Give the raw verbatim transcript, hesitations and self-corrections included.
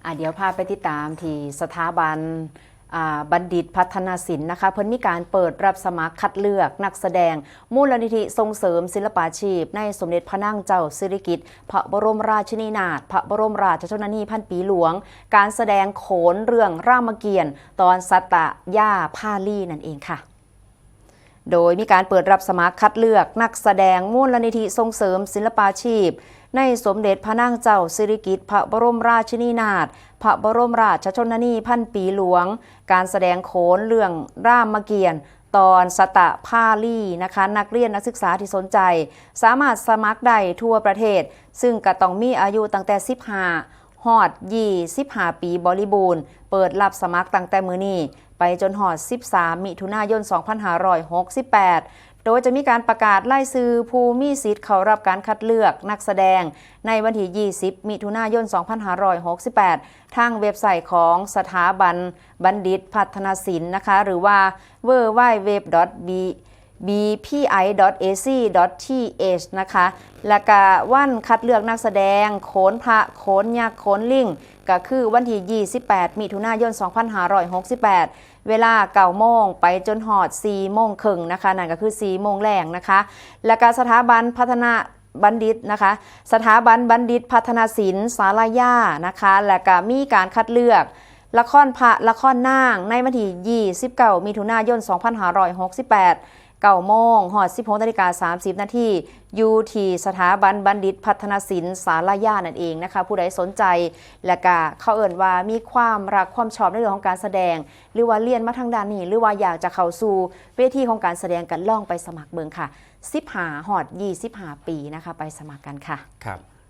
อ่ะเดี๋ยวพาไปติดตามที่สถาบันอ่าบัณฑิตพัฒนศิลป์นะคะ เพิ่นมีการเปิดรับสมัครคัดเลือกนักแสดงมูลนิธิส่งเสริมศิลปาชีพ ในสมเด็จพระนางเจ้าสิริกิติ์พระบรมราชินีนาถพระบรมราชชนนีพันปีหลวง การแสดงโขนเรื่องรามเกียรติ์ตอนสัตยาภาลีนั่นเองค่ะ โดยมีการเปิดรับสมัครคัดเลือกนักแสดงมูลนิธิส่งเสริมศิลปาชีพ ในสมเด็จพระนางเจ้าสิริกิติ์พระบรมราชินีนาถพระบรมราชชนนีพันปีหลวง การแสดงโขนเรื่องรามเกียรติ์ตอนสัตยาภาลีนะคะ นักเรียนนักศึกษาที่สนใจ สามารถสมัครได้ทั่วประเทศ ซึ่งก็ต้องมีอายุตั้งแต่ สิบห้า ฮอด ยี่สิบห้า ปีบริบูรณ์ เปิดรับสมัครตั้งแต่มื้อนี้ไปจนฮอด สิบสาม มิถุนายน สองพันห้าร้อยหกสิบแปด โดยจะมีการประกาศรายชื่อผู้มีสิทธิ์เข้ารับการคัดเลือกนักแสดงในวันที่ ยี่สิบ มิถุนายน สองพันห้าร้อยหกสิบแปด ทางเว็บไซต์ของสถาบันบัณฑิตพัฒนศิลป์นะคะ หรือว่า ดับเบิลยู ดับเบิลยู ดับเบิลยู ดอท บี พี ไอ ดอท เอ ซี ดอท ที เอช นะคะ และกะวันคัดเลือกนักแสดงโขนพระ โขนยักษ์ โขนลิง ก็คือวันที่ ยี่สิบแปด มิถุนายน สองพันห้าร้อยหกสิบแปด เวลา เก้า โมง ไปจนฮอด สี่ โมงครึ่งนะคะ นั่นก็คือ สี่ โมงแลงนะคะ และกะสถาบันพัฒนาบัณฑิตนะคะ สถาบันบัณฑิตพัฒนศิลป์สารยานะคะ และกะมีการคัดเลือกละครพระละครนางในวันที่ ยี่สิบเก้า มิถุนายน สองพันห้าร้อยหกสิบแปด เก้า โมง ฮอด สิบหก นาฬิกา สามสิบ นาที อยู่ที่สถาบันบัณฑิตพัฒนศิลป์สารยานั่นเองนะคะ ผู้ใดสนใจ และกะเขาเอิ้นว่ามีความรักความชอบในเรื่องของการแสดง หรือว่าเรียนมาทางด้านนี้ หรือว่าอยากจะเข้าสู่เวทีของการแสดง ก็ลองไปสมัครเบิ่งค่ะ สิบห้า ฮอด ยี่สิบห้า ปีนะคะ ไปสมัครกันค่ะ ครับ